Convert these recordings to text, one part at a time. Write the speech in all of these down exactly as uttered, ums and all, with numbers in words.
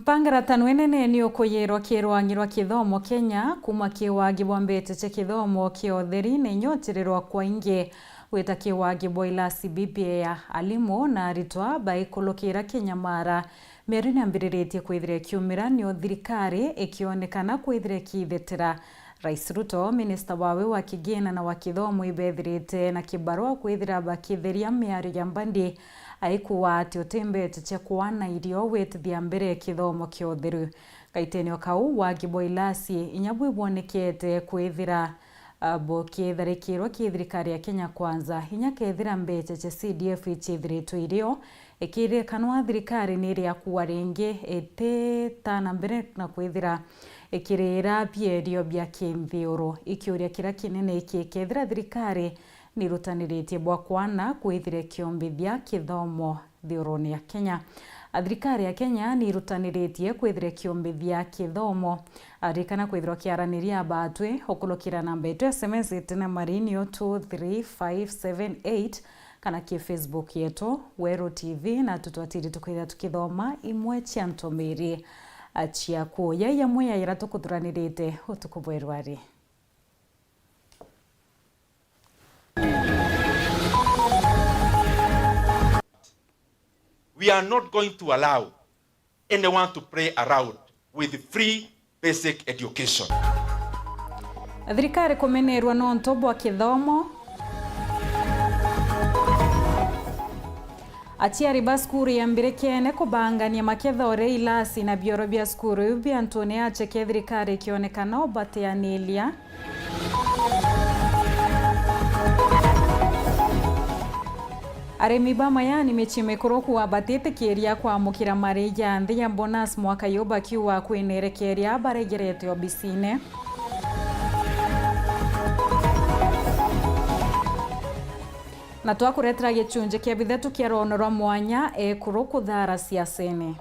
Pangaratano inene ni ukuyirwa ki rwang'i rwa kithomo Kenya, kuma ki wagi bwa mbete cia kithomo kia utheri na inya utirirwa kwa ingi gwita ki wagi bwa ilasi B B A ya alimu na aritwa baikulukira kinyamara. Miario ni yambiriritie kwithira ikiumira, nio thirikari ikionekana kwithira ikithetera. Rais Ruto, minista wawe wa kigina na wa kithomo, ibethirite na kibarua kwithira bakitheria miario ya mbandi, aikuuga ati uti mbeca cia kwana irio gwitithia mbere kithomo kia utheru. Gaitenio kau, wagi bwa ilasi inya bwi bwonekete kwithira, ah, bukitharikirwa ki thirikari ya Kenya Kwanza, inya kethira mbeca cia C D F iciithiritwe irio, ikirikanwa thirikari ni iriakua ringi ititana mbere na kwithira ikirira bierio bia kinthiuru. Ikiuria kiria kinene iki kethira thirikari ni irutaniritie bwa kwana kwithira ikiombithia kithomo thiuruni ya Kenya. A, thirikari ya Kenya ni irutaniritie kwithira ikiombithia kithomo. Arikana kwithirwa kiaraniria abatwi ukurukira namba yetu ya S M S itene marini o two three five seven eight, kana ki Facebook yetu, Weru T V, na tutwatiri tukwithira tukithoma imwe cia ntumiri, a, ciaku. Yai amwe ya ira tukuthuranirite utuku bwerwari. We are not going to allow anyone to play around with free basic education. Thirikari kumenerwa nontu bwa kithomo. Aciari ba cukuru ya Mbirikene kubangania maketha uria ilasi na bioro bia cukuru iu bi antune acheke, thirikari ikionekana ubateaniria. Arimi ba majani micii mikuru kuuga batitikiria kwamukira mari ja nthi ya bonus mwaka yu, bakiuga kwina irekeria baregerete obisine. Na twakuretera gicunji kia bithatu kia rwono rwa mwanya, ekuru kuthaara siasene.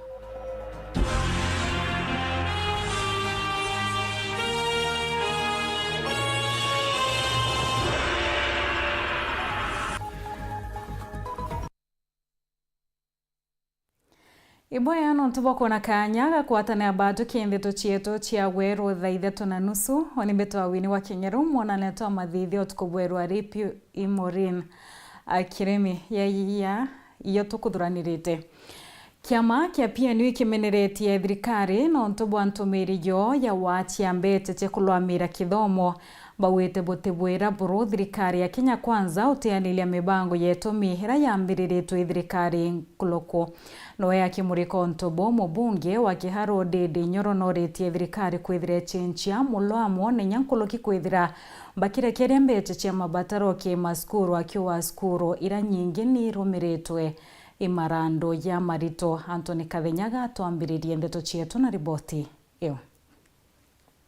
Ibwea nontu bwa kwona kaanya ga kwatana batu ki ndeto cietu cia weru thaa ithatu na nusu. Oni mbetwa Winnie wa Kinyeru, mwonane twa mathithia utuku bweru ari Pi-, Imorin, a, Kirimi. Yaiya iyo tukuthuranirite. Kiama kia P N U ikimeneretie thirikari nontu bwa ntumiri yo ya waachia mbeca cia kulwamira kithomo. Baugite buti bwira buru thirikari ya Kenya Kwanza uteaniria mibango ya itumi iria yambiriritwe i thirikari nkuruku. Noe akimurika untu buu, mubunge wa Kiharu Ndindi Nyoro noritie thirikari kwithira icenjia mulwamo na inya nkuruki kwithira bakirekeria mbeca cia mabataro ki macukuru, akiuga cukuru iria nyingi ni irumiritwe i marandu ja marito. Anthony Kathenya gatwambiririe ndeto cietu na riboti iu.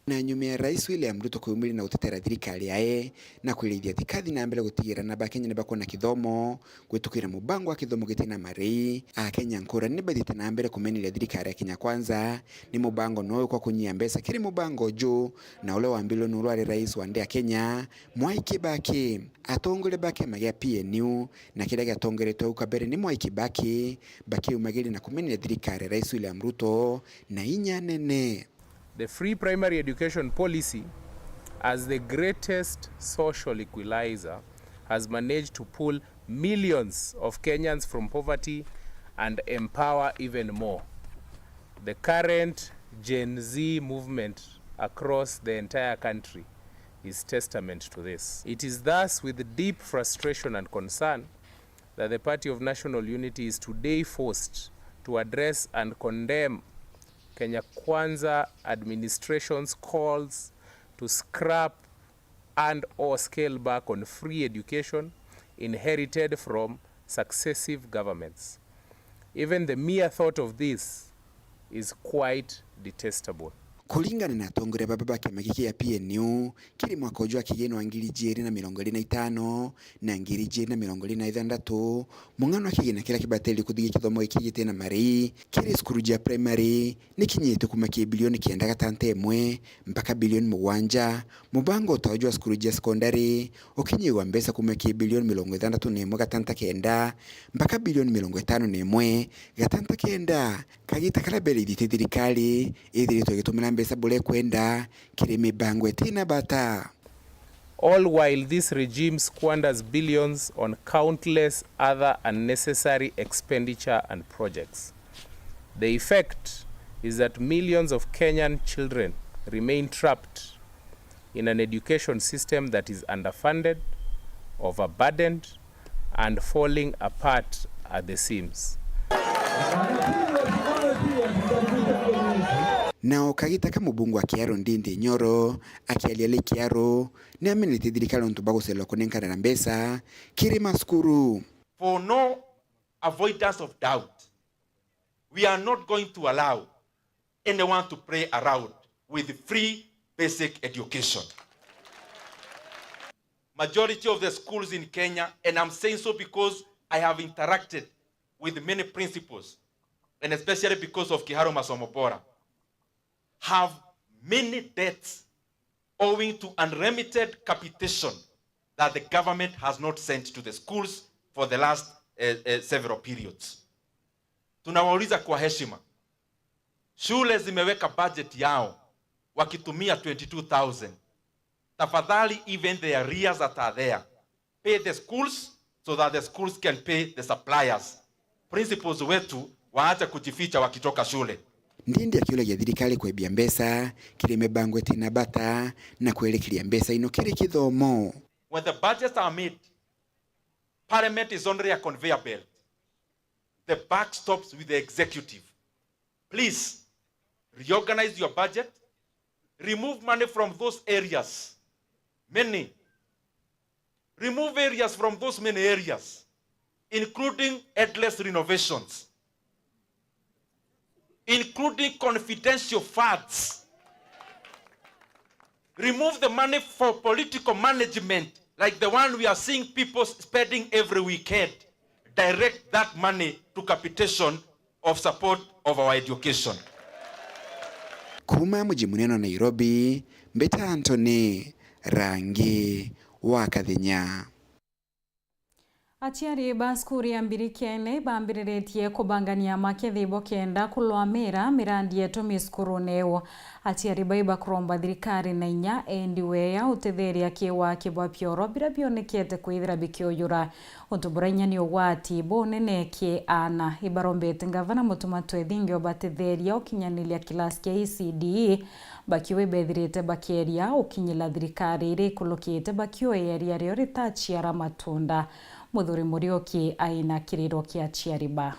Na nyuma ya Rais William Ruto kwiyumiria na gutetera thirikari yae na kwirithia ati kathi na mbere gutigira na Bakenya ni bakwona kithomo, gwitukira mubango wa kithomo gitina marei, Akenya nkurani ni bathiite na mbere kumeneria thirikari ya Kenya Kwanza ni mubango no kwa kunyia mbeca kiri mubango ju na uria wambirirwe ni uria wari rais wa nthi ya Kenya, Mwai Kibaki. Atongoria ba kiama gia P N U na kiria giatongeretwe au kabere ni Mwai Kibaki, bakiumagiria na kumeneria thirikari ya Rais William Ruto na inya nene. The free primary education policy, as the greatest social equalizer, has managed to pull millions of Kenyans from poverty and empower even more. The current Gen Z movement across the entire country is testament to this. It is thus with deep frustration and concern that the Party of National Unity is today forced to address and condemn Kenya Kwanza administration's calls to scrap and or scale back on free education inherited from successive governments. Even the mere thought of this is quite detestable. Kuringana na atongoria baba ba kiama giki gia P N U, kiri mwaka uju wa kigina wa ngiri ijiri na mirongo iri na itano na ngiri ijiri na mirongo iri na ithantatu, mung'ano wa kigina kiria kibateeri kuthithia kithomo giki giti na marii kiri cukuru jia primary nikinyite kuuma ki bilioni kenda gatanta imwe mpaka bilioni mugwanja. Mubango uta uju wa cukuru jia secondary ukinyigwa mbeca kuuma ki bilioni mirongo ithantatu na imwe gatanta kenda mpaka bilioni mirongo itano na imwe gatanta kenda. Kagita karia mbere ithiti thirikari ithiritwe igitumira mbeca buria ikwenda kiri mibango itina bata. All while this regime squanders billions on countless other unnecessary expenditure and projects, the effect is that millions of Kenyan children remain trapped in an education system that is underfunded, overburdened, and falling apart at the seams. Nao kagita ka mubunge wa Kiharu Ndindi Nyoro akiaria ri Kiharu ni amenetie thirikari untu bwa gucererwa kunenkanira mbeca kiri macukuru. For no avoidance of doubt, we are not going to allow anyone to play around with free basic education. Majority of the schools in Kenya, and I'm saying so because I have interacted with many principals, and especially because of Kiharu Masomo Bora, have many debts owing to unremitted capitation that the government has not sent to the schools for the last, eh, eh, several periods. Tunawauliza kwa heshima, shule zimeweka budget yao wakitumia twenty-two thousand. Tafadhali, even the arrears that are there, pay the schools so that the schools can pay the suppliers. Principals wetu waache kujificha wakitoka shule. Ndindi akiuragia thirikari kwebia mbeca kiri mibango itina bata na kwerikiria mbeca ino kiri kithomo. When the budgets are made, parliament is only a conveyor belt. The buck stops with the executive. Please, reorganize your budget, remove money from those areas. Many. Remove areas from those many areas, including headless renovations, including confidential funds. Remove the money for political management, like the one we are seeing people spending every weekend. Direct that money to capitation of support of our education. Kuuma muji munene wa Nairobi, mbita Anthony Rangi wa Kathenya. Aciari ba cukuru ya Mbirikene bambiriritie kubangania makethi bo kenda kulwamira mirandi yetu micukurune iu. Aciari bai bakuromba thirikari na inya endi weya utetheria ki waki bwa bioro biria bionekete kwithira bikiujura. Untu buria inya ni ugwati bunene ki aana. Ibarombete ngavana Mutuma Twethingio batetheria ukinyaniria kilasi kia E C D E, bakiuga ibethirite bakieria ukinyira thirikari iria ikulukite bakiuga ieria rio ritaciara matunda. Muthuri Muriuki aina kiriro kia aciari ba.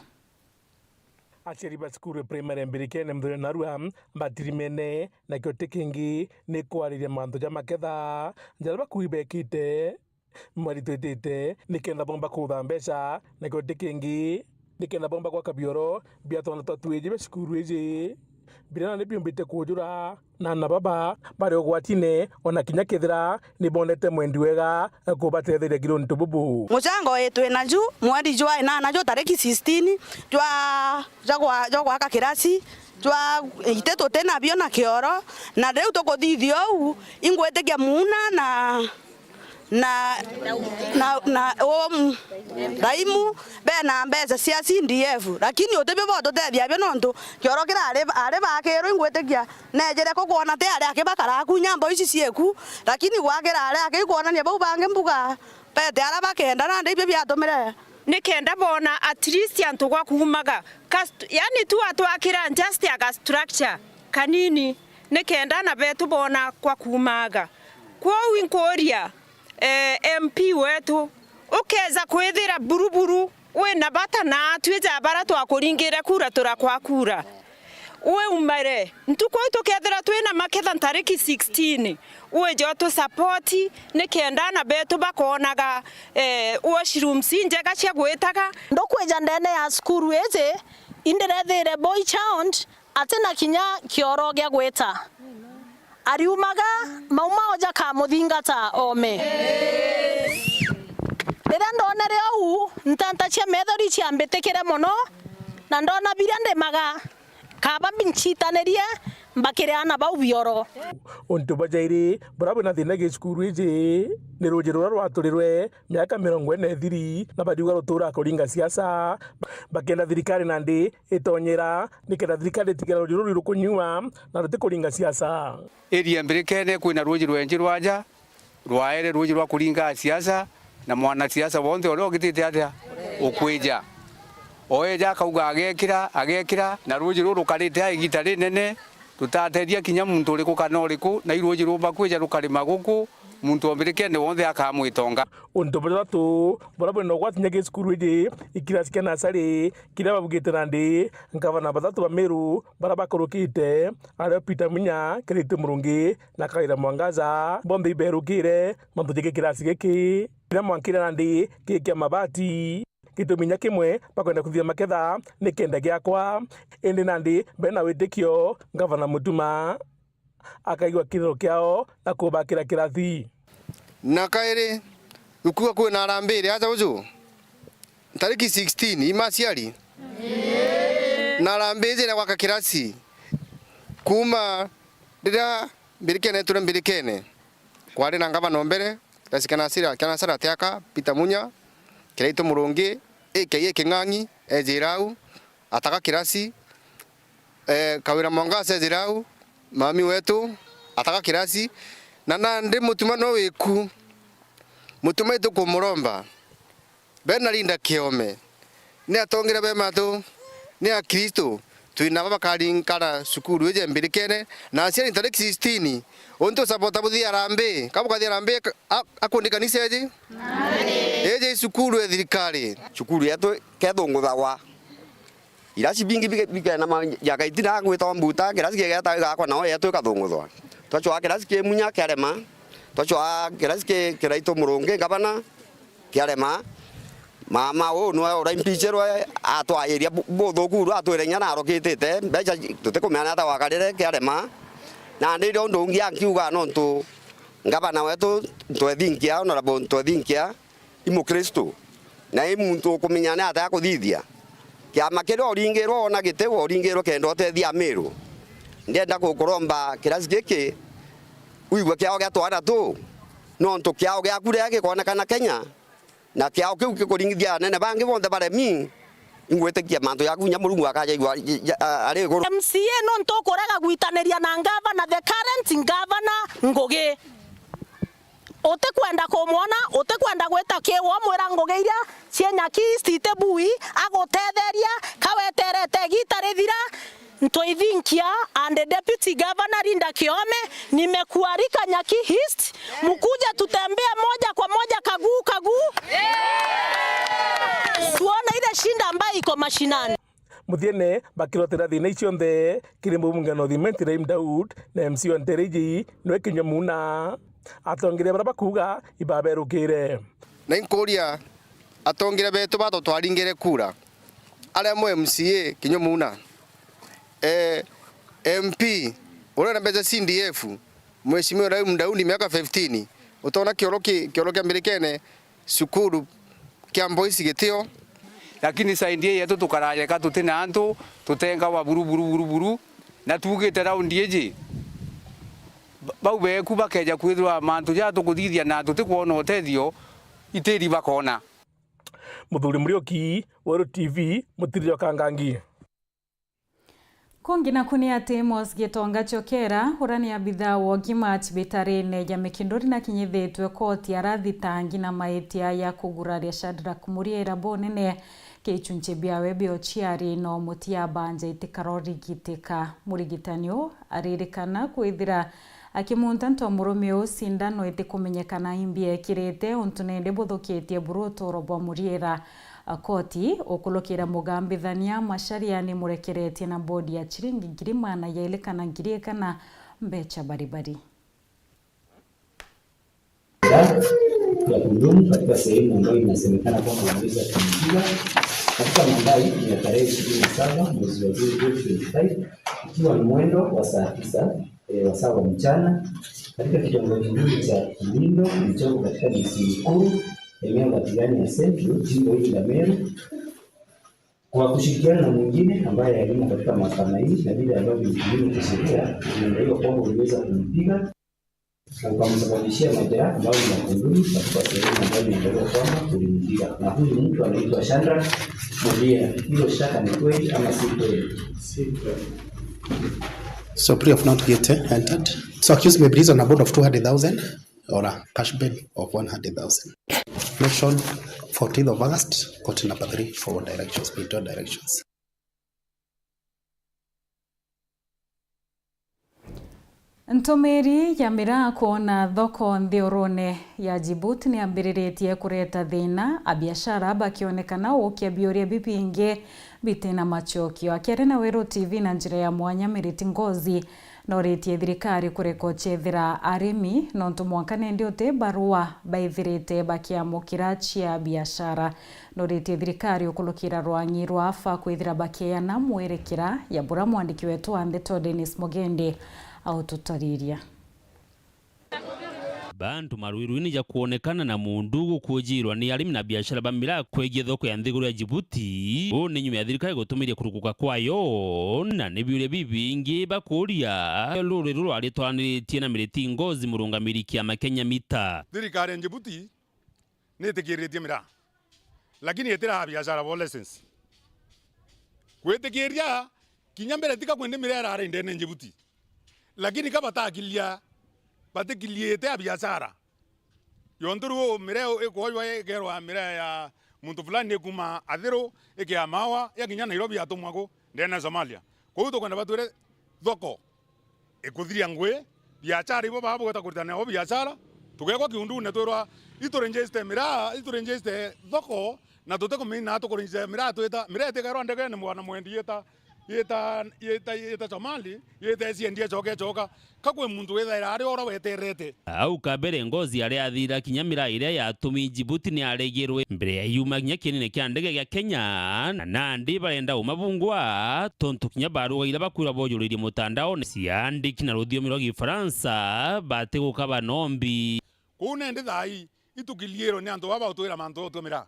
Aciari ba cukuru ya primary ya Mbirikene Muthuri Narua batirimene, nakio ti kingi ni kwariria mantu ja maketha jaria bakui bekite mweri twitite, nikenda bomba kuutha mbeca, nakio ti kingi, nikenda bomba gwaka bioro bia twana twa twiji bia cukuru iji. Biria nani biumbite kuujura, na aana baba bari ugwatine, ona kinya kethira ni bonete mwendi wega kubatetheria kiri untu bubu. Mucango ii twi naju mweri jwa inana jwa tariki sixteen jwa, jwa gwa-, jwa gwaka kirasi, jwa iti tuti nabio na kioro, na riu tukuthithia uu, ingwitikia muuna na na, na, na, um, Raimu bena mbeca cia C D F, lakini utibio botutethia bio nontu kioro kira ari, ari bakirwe ingwitikia nejire kukwona ti ari aki bakaraga ku nyambo ici cieku, lakini gwakira ari aki ikwonania bau bangi mbuga bete ara bakenda nandi ibio biatumire. Nikenda bona at least antu gwa kuumaga, ka st-, yani tu atwakira just a ga structure kanini, nikenda na betu bona kwa kuumaga. Kwou inkuria, eh, M P wetu, ukeza kwithira Buruburu wina bata na atwi ja bara twakuringire kura turakwa kura. Wi umare, ntuku iu tukethira twina maketha ntariki sixteen, wije utu support, nikenda ana betu bakonaga, eh, washrooms injega cia gwitaga. Ndukwija ndene ya cukuru iji, indirethire boy child atina kinya kioro gia gwita. ariumaga, maumao jakamuthingata oome. Riria ndonere uu, ntanta cia methori ciambitikire mono, na ndona biria ndimaga, kaba bincitanirie mbakire aana bau bioro. Untu bwa jairi buria bwina thina gi cukuru iji ni ruuji ruria rwaturirwe miaka mirongo ina ithiri, na bariuga rutuura kuringa siasa, bakenda thirikari nandi itonyera, nikenda thirikari itigire ruuji ruru rukunyua na rutikuringa siasa. Area Mbirikene kwina ruuji rwenji rwaja, rwaere ruuji rwa kuringa siasa, na mwanasiasa wonthe uria ugitite atia ukwija. Oeja akauga agekira, agekira, na ruuji ruru rukarite a igita rinene, rutatethia kinya muntu uriku kana uriku, na i ruuji rumba kwija rukarima guku, muntu o Mbirikene wonthe akamwitonga. Untu buria tu buria bwina ugwati kinya gi cukuru iji, i kirasi kia nasari, kiria babugite nandi, ngavana bathatu ba Meru baria bakurukite, ario Peter Munya, Kiraitu Murungi, na Kawira Mwangaza, bonthe iberukire mantu ja kirasi giki, kiria mwankire nandi ki kia mabati. Gitumi kinya kimwe bakwenda kuthithia maketha ni kenda giakwa, indi nandi bena witikio ngavana Mutuma akaigua kiriro kiao na kubakira kirasi. Na kairi, gukuga kwina harambee iri aja uju? Tariki sixteen, i maciari? Na harambee iji ya gwaka kirasi. Kuuma riria Mbirikene etwire Mbirikene, kwari na ngavana o mbere, kirasi kia nasira, kia nasara atiaka, Peter Munya, Kiraitu Murungi, A K A King'ang'i, ejira au, ataka kirasi, eh, Kawira Mwangaza ejira au, mami wetu, ataka kirasi, na nandi Mutuma no wiku. Mutuma itukumuromba, bena Linda Kiome, ni atongeria be matu, ni Akristo, twina baba bakaringana cukuru iji Mbirikene, na aciari tariki sixteen, untu usapota buthii harambee, ka bukathii harambee, a-, akundi kanisa iji? Iji i cukuru e thirikari. Cukuru yetu kethunguthagwa. Irasi bingi bike-, bikena ma-, jaka itina gwitwa mbuta, kirasi kigeta gigakwa nao yetu ikathunguthwa. Twacwaa kirasi ki Munya kiarema, twacwaa kirasi ki Kiraitu Murungi ngavana kiarema. Mama uu niwe uraimpicirwe, atwairia bu-, buthuku buru atwire inya narukitite, mbeca tutikumenya ni ata gwakarire kiarema. Nandi ria untu ungi ankiuga nontu ngavana wetu Ntwethinkia, Honorable Ntwethinkia, i Mukristo, na i muntu ukumenya ni atia kuthithia. Kiama kiria uringirwe wona giti, uringirwe kenda utethia Amiru. Ndienda gukuromba kirasi giki, uigue kiao gia twana tuu, nontu kiao giaku riria gikonekana Kenya, na kiao kiu gikuringithia anene bangi bonthe baremi, ingwitikia mantu jaku kinya Murungu akajaigua, ja-, a-, ari iguru. M C A nontu ukurega gwitaniria na ngavana, the current ngavana Ngugi. Utikwenda kumwona, utikwenda gwita kiwa, umwira ngugi iria cie Nyaki East iti bui, agutetheria, kaweterete igita rithira. Ntwithinkia and Deputy Governor Linda Kiome, nimekualika Nyaki East, mkuje tutembee moja kwa moja, kaguu, kaguu. Tuone ile shinda ambayo iko mashinani. Muthiene, bakirotera thina icionthe kiri mbunge North Imenti Rahim Daud na M C wa ntere iji niwe Kinyua Muna. Atongeria baria bakuuga ibaberukire. Na inkuria atongeria betu batho twaringire kura, aria mwe M C A Kinyua Muna, eh, M P uria na mbeca C D F, Mheshimiwa Rahim Daudi, miaka fifteen, utona kioro ki-, kioro kia Mbirikene, cukuru kia Mboisi gitio. Lakini saindi ii yetu tukarajeka tuti na antu, tutengawa buru, buru, buru, buru, na tuugite raundi iji, ba-, bau beku bakeja kwithirwa mantu jaa tukuthithia na tutikwona utethio, itiri bakona. Muthuri Muriuki, Weru T V, Mutiri jwa Kangangi. Kungi naku ni ati Amos Gitonga Chokera, uria ni abithaa wa ugima cibitarine ya Mikinduri, nakinyithitwe koti arathitangi na maitia ya kuguraria Shadrack Muriera bunene, kichunchi biawe bia uciari no mutia banja itikarorigitika. Murigitani uu aririkana kwithira akimunta nto murume uu sindano itikumenyekana imbi ekirite, untu nindi buthukitie buru uturo bwa Muriera. Koti ukulukira mugambithania Macharia nimurekeretie na bodi ya chiringi ngiri magana jairi kana ngiri igana mbecha baribari. Ya kudumu katika sehemu ambayo inasemekana kwamba inaweza kuingia katika madai ya tarehe ishirini na saba mwezi wa Juni twenty twenty-five, ikiwa ni mwendo wa saa tisa eh, wa saa wa mchana katika kitongoji duni cha Kilindo kilichoko katika D C Nakuru, eneo la Tigania Central, jimbo hili la Meru, kwa kushirikiana na mwingine ambaye hayumo katika mahakama hii, na vile ambavyo ni kinyume cha sheria, inadaiwa kwamba uliweza kumpiga na ukamsababishia majeraha ambayo ni ya kudumu katika sehemu ambayo inaelezwa kwamba ulimpiga. Na huyu mtu anaitwa Shandra Mulia. Hilo shtaka ni kweli ama si kweli? Si kweli. So plea of not guilty entered. So accused may be released on a bond of two hundred thousand or a cash bail of one hundred thousand. Mentioned fourteenth of August, court number three, forward directions, withdraw directions. Ntumiri ya miraa kwona thoko nthiurune ya Djibouti niambiriritie kureta thina, abiashara bakionekana gukia biuria bibingi bitina macokio. Akiaria na Weru T V na njira ya mwanya, Miriti Ngozi noritie thirikari kureka ucethera arimi, nontu mwanka nindi uti barua baithirite bakiamukira cia biashara. Noritie thirikari ukulukira rwang'i rwa afa kwithira bakieana mwerekera, ya bura mwandiki wetu wa ndeto Dennis Mugendi aututariria. Bantu marwirwini ja kwonekana na mundu gukujirwa ni arimi na biashara ba miraa kwegie thoko ya nthiguru ya Djibouti. Uu ni nyuma ya thirikari gutumiria kurukuka kwayo, na ni biuria bibingi bakuria ruri ruru rwaritwaranitie na Miriti Ngozi, murungamiri kiama Kenya Mita. Thirikari ya Djibouti nitikiritie miraa, lakini itiraa biashara bo license. Gwitikiria kinya mbere tika kwendi miraa irari ndene Djibouti, lakini ka batakilia, batikiliite a biashara. Yontu riu miraa ikwojwa ikerwa miraa ya muntu fulani ikuma Athiru, ikiamawa, yakinya Nairobi yatumwa ku ndene Somalia. Kwou tukwenda batwire thoko ikuthiria ngui, biashara ibo baba bugeta kuritana nabo biashara, tugekwa kiundune twirwa iturinjiste miraa, iturinjiste thoko, na tutikumina tukurinjiste miraa twita, miraa itikerwa ndegene mwana mwendi yita, yita, yita, yita Somali, yita iciendi ecoka ecoka. Ka kwi muntu withaira ari ora weterete. Au kabere Ngozi aria athira kinya miraa iria yatumi Djibouti ni aregirwe mbere ya yuma kinya kienine kia ndege gia Kenya, na nandi barenda umabungwa, tontu kinya baruga iria bakwira bojuririe mutandaone ciandiki na ruthiomi rwa Gifaransa, batiguka banombi. Kuu nendi thaai itukiliirwe ni antu baba utwira mantu utwe miraa.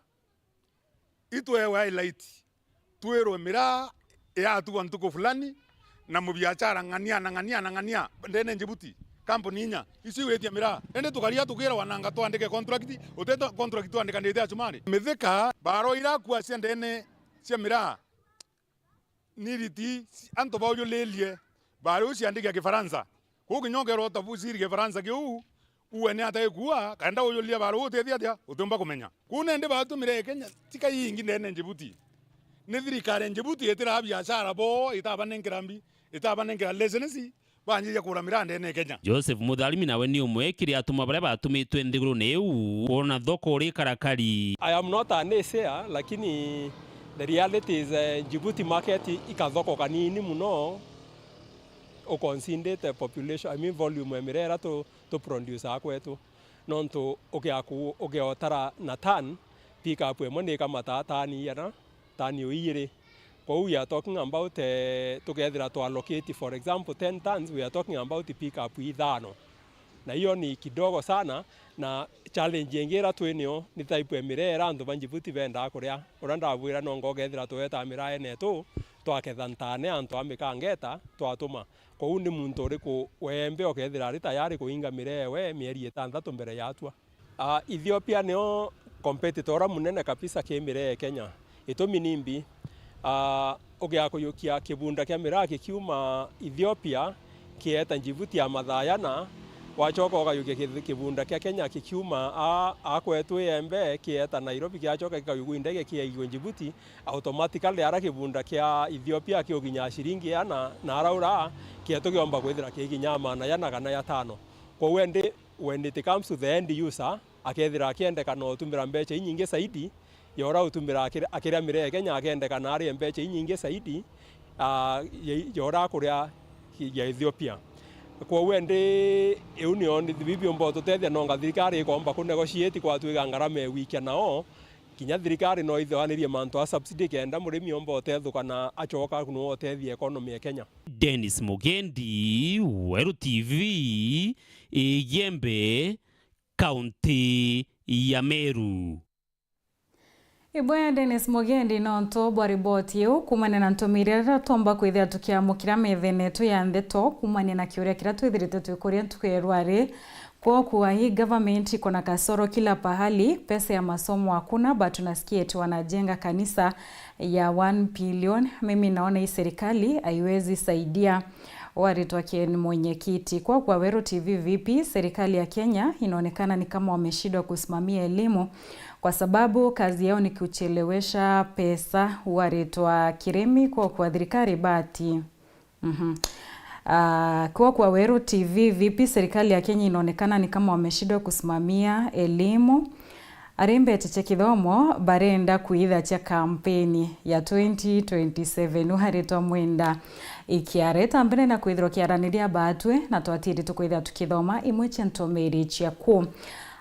Itwewe highlight, twirwe miraa yatua ntuku fulani na mubiachara ng'ania na ng'ania na ng'ania ndene Djibouti, kampuni inya icio igwitia miraa. Indi tukaria tukirwa nanga twandike contract, uteta contract twandikanite acumari. Mithika, baro irakua cia ndene cia miraa ni riti antu baujulilye, bari uciandike Kifaransa. Kuu kinya ukerwa utabuciri Kifaransa kiu, uwe ni ata gikua, kaenda ujulia baro utethia atia, utiumba kumenya. Kuu nendi batumire Kenya, tika iingi ndene Djibouti. Ni thirikari ya Djibouti itiraa biashara bo, itabanenkera mbi, itabanenkera license, banjiria kura miraa ndene Kenya. Joseph Mutharimi nawe ni umwe kiri atuma baria batumitwe nthigurune iu kwona thoko uri karakari. I am not a naysayer, lakini the reality is, eh, Djibouti market ikathoko kanini muno, uconsidate population, I mean volume ya miraa iria tu, tu produce kwetu. Nontu ukiaku-, ukiotara na tan, pick up imwe ni ikamataa tani igana, tani o igiri. Kwou we are talking about, eh, tukethira twa allocate, for example, ten tons, we are talking about pick up ithano. Na hiyo ni kidogo sana, na challenge ingi iria twi nio ni type ya miraa iria antu ba Djibouti bendaa kuria. Uria ndabwira nonga ukethira tweta miraa yenetu, twaketha ntane antu a mikangeta, twatuma. Kwou ni muntu uriku wembe ukethira ari tayari kuinga miraa ewe mieri itanthatu mbere yatua? Ah, Ethiopia nio competitor uria munene kabisa ki miraa e Kenya. Itumi ni mbi, ah, ugia kuyukia kibunda kia miraa kikiuma Ethiopia kieta Djibouti ya mathaa yana, wachoka ukayukia ki-, kibunda kia Kenya kikiuma a, a kwetu Iembe kieta Nairobi, kiachoka gikayugua ndege kiaigua Djibouti, automatically ara kibunda kia Ethiopia kiuginya ciringi yana, na ara ura kietu giomba kwithira kiginya maana yana kana ya tano. Kwou endi when it comes to the end user, akethira akiendekana utumira mbecha inyingi zaidi ya uria utumira akiri-, akiria miraa e Kenya, akendekana arie mbecha inyingi zaidi, ah, ya, ya uria akuria ki-, ya Ethiopia. Kwou endi iu nio ni bibiumba ututethia, nonga thirikari ikomba ku negotiate kwatwika ngarama ewikia nao, Kinya thirikari no ithianirie mantu a subsidy kenda murimi omba utethuka na acoka nwe utethia economy ya Kenya. Dennis Mugendi, Weru T V, Igembe, kaunti ya Meru. Ibwe Dennis Mugendi nontu bwa riboti iu. Kumania na ntumiri iria twomba kwithira tukiamukira methene yetu ya ndeto, kumania na kiuria kiria twithirite twikuria ntuku ya rwari, kwoku hii government iko na kasoro kila pahali, pesa ya masomo hakuna, but tunasikia eti wanajenga kanisa ya one billion. Mimi naona hii serikali haiwezi saidia. Waritwa Ken mwenyekiti. Kwa kwa Weru T V vipi, serikali ya Kenya inaonekana ni kama wameshindwa kusimamia elimu kwa sababu kazi yao ni kuchelewesha pesa. Waritwa Kirimi kwa kwa thirikari bati. Mhm. Ah, kwa kwa Weru T V vipi, serikali ya Kenya inaonekana ni kama wameshindwa kusimamia elimu. Aria imbeteche kithomo barenda kwithacha kampeni ya twenty twenty-seven. Uharitwa Mwenda ikiareta mbere na kwithirwa kiaraniria batwe, na twatiri tukwithira tukithoma imwe cia ntomeri ciaku.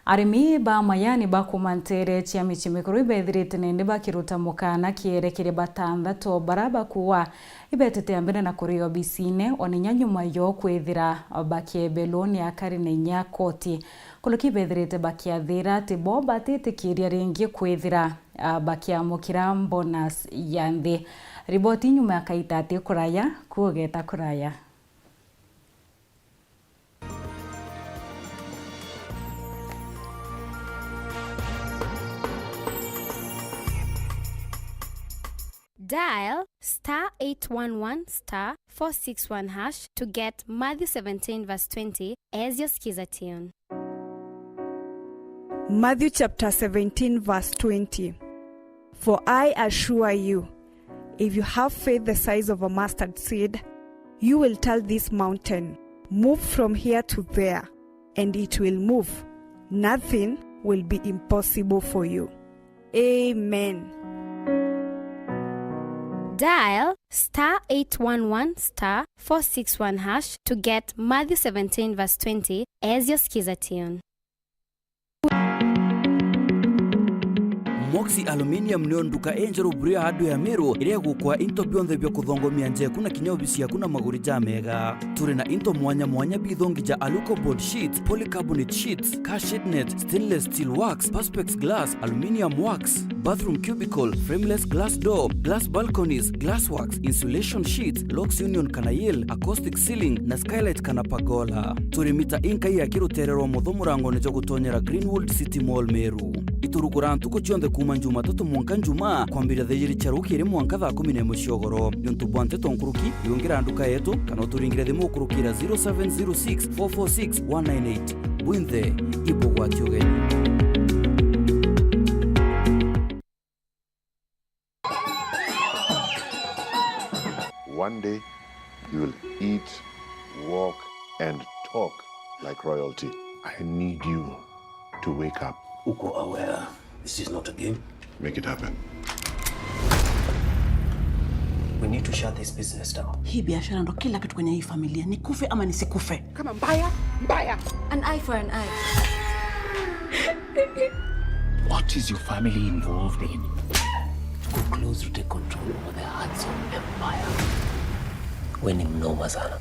Arimi ba mayani ba kuma ntere cia mici mikuru ibethirite nende bakiruta mukana kierekere batanthatu bara bakuwa ibetete mbere na kuria obisine, ona inya nyuma yo kwithira bakiebelwo ni akari na inya koti. Kuruki bethirite bakiathira ati bo batitikiria ringi kwithira, ah, bakiamukira bonus ya nthi. Riboti nyuma ya kaita ati kuraya, kuugeta kuraya. Dial star eight one one star four six one hash to get Matthew seventeen verse twenty as your skiza tune. Matthew chapter seventeen verse twenty. For I assure you, if you have faith the size of a mustard seed, you will tell this mountain, "Move from here to there," and it will move. Nothing will be impossible for you. Amen. Dial star eight one one star four six one hash to get Matthew seventeen verse twenty as your skiza tune. Moxie Aluminium nio nduka injeru buru ya andu ya Meru iria igukwa into bionthe bia kuthongomia njeku na kinya obisi yaku na maguri jamega. Turi na into mwanya mwanya bithongi ja Aluco board sheets, polycarbonate sheets, car shade net, stainless steel works, perspex glass, aluminium works, bathroom cubicle, frameless glass door, glass balconies, glass works, insulation sheets, locks union kana yale, acoustic ceiling, na skylight kana pergola. Turi mita inkai ya kirutere rwa mutho murangone jwa gutonyera Greenwood City Mall Meru. Iturugura ntuku cionthe kuuma Jumatatu mwanka Njumaa, kwambiria thaa ijiri cia rukiri mwanka thaa kumi na imwe cia ugoro. Niuntu bwa nteto nkuruki, riungira nduka yetu, kana uturingire thimu ukurukira zero seven zero six four four six one nine eight. Bwinthe, ibugwati ugeni. One day, you will eat, walk, and talk like royalty. I need you to wake up. Uko aware this is not a game? Make it happen. We need to shut this business down. Hii biashara ndo kila kitu kwenye hii familia. Nikufe ama nisikufe. Kama mbaya, mbaya. An eye for an eye. What is your family involved in? Tuko close to take control over the hearts of empire. We ni mnoma sana.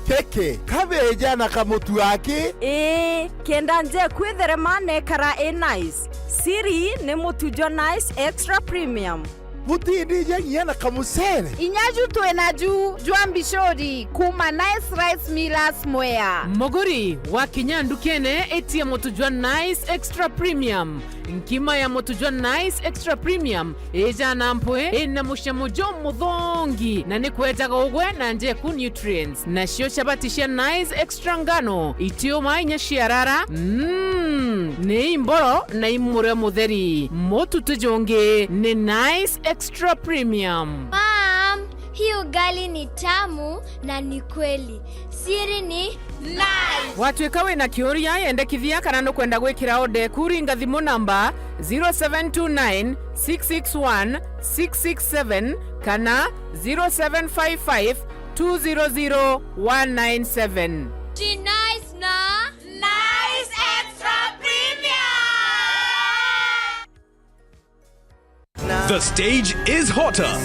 Keke, kabeja na kamutu aki? Ii, kenda nje kwitherema nekara i nice. Siri ni mutu jwa Nice Extra Premium. Butindija nginya na kamucere. Inya ju twi naju jwa mbicuri kuma Nice Rice Millers Mwea. Muguri, wakinya ndukene, itia mutu jwa Nice Extra Premium. Nkima ya mutu jwa Nice Extra Premium ijana mpwi, ina mucamo jumuthongi, na ni kwejaga ugwe na njeku nutrients. Nacio chabati cia Nice Extra ngano, itiuma inya ciarara, mm, ni imboro na imurio mutheri. Mutu ti jungi, ni Nice Extra Premium. Mom, Hii ugali ni tamu na ni kweli. Siri ni Nice. Watwika wina kiuria, yendekithia kana nukwenda gwikira order eku, ringa thimu namba zero seven two nine six six one six six seven kana zero seven five five two zero zero one nine seven. Ti Nice na Nice Extra Premium. The stage is hotter.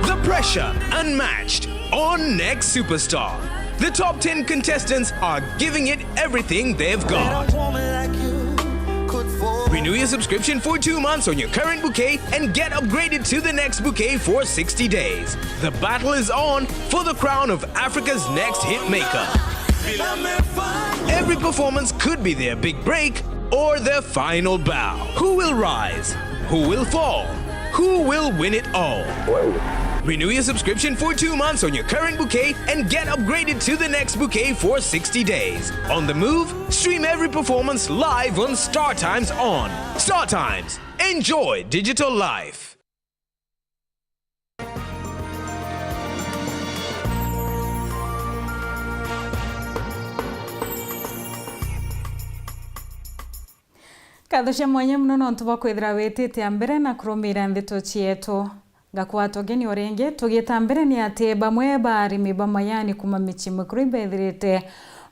The pressure unmatched on Next Superstar. The top ten contestants are giving it everything they've got. Renew your subscription for two months on your current bouquet and get upgraded to the next bouquet for sixty days. The battle is on for the crown of Africa's next hitmaker. Every performance could be their big break or their final bow. Who will rise? Who will fall? Who will win it all? Renew your subscription for two months on your current bouquet and get upgraded to the next bouquet for sixty days. On the move, stream every performance live on StarTimes On. StarTimes. Enjoy digital life. Nkatho cia mwanya mono nontu bwa kwithira witite a mbere na kurumira ndeto cietu. Ngakwata ugeni o ringi. Tugiita mbere ni ati bamwe ba arimi ba majani kuuma micii mikuru ibethirite